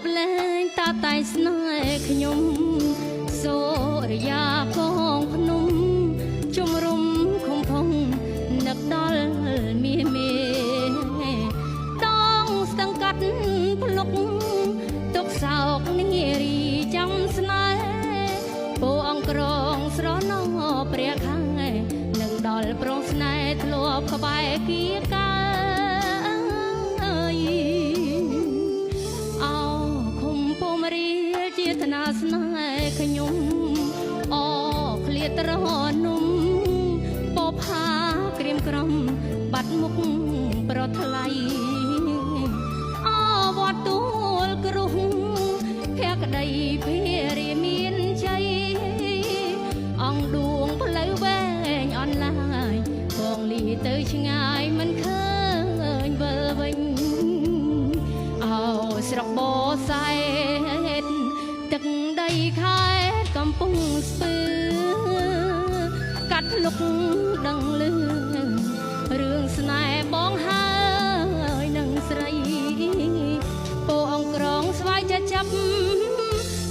ប់លែងតាតែស្នេហ៍ខ្ញុំសូរិយាកងភ្នំជំរុំខំផងនឹកដល់មាមេដងស្ទឹងកាត់ភ្លុកទុកសោកនារីចាំស្នេហ៍ពោអង្គក្រងស្រណោព្រះខែនឹងដល់ប្រុសស្នេហ៍ធ្លាប់ក្បែរគៀកាយ អោឃុំពុំរៀលជាថ្នាស្នេហ៍ខ្ញុំអូឃ្លាត្រនំពផាក្រៀមក្រំបាត់មុខប្រថ្លៃអវត្តទួលគ្រោះភក្តីភារាមានជ័យអង្គដួងផ្លូវវែងអនឡាយបងលីទៅឆ្ងាយមិនឃើញវិលវិញ អោស្រុកបូសែតទឹកដីខេត្តកំពង់ស្ពឺកាត់លុកដឹងលឺរឿងស្នេហ៍បងហើយនឹងស្រីពោអង្គក្រងស្វាយចាចាប់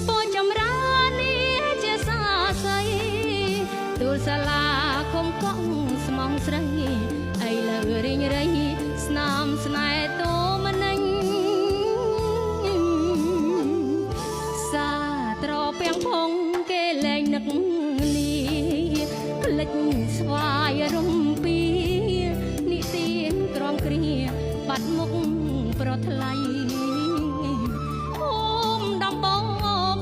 ពោចម្រើននេះជាសាស័យទូលសាលាខំកង់ស្មងស្រីឥឡូវរីងរៃស្នាមស្នេហ៍តោមនិញ សាត្រពាំងផងគេលែងនឹកនីផ្លិចស្វាយរំពីនិទានក្រំគ្រាបាត់មុខប្រថ្លៃភូមិដំបង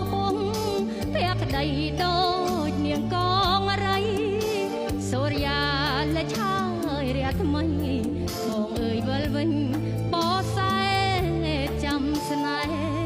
ខ្ពង់ភក្តីដូចនាងកងរៃសូរិយាលិចហើយរះថ្មីបងអើយវិលវិញបសែតចាំស្នេហ៍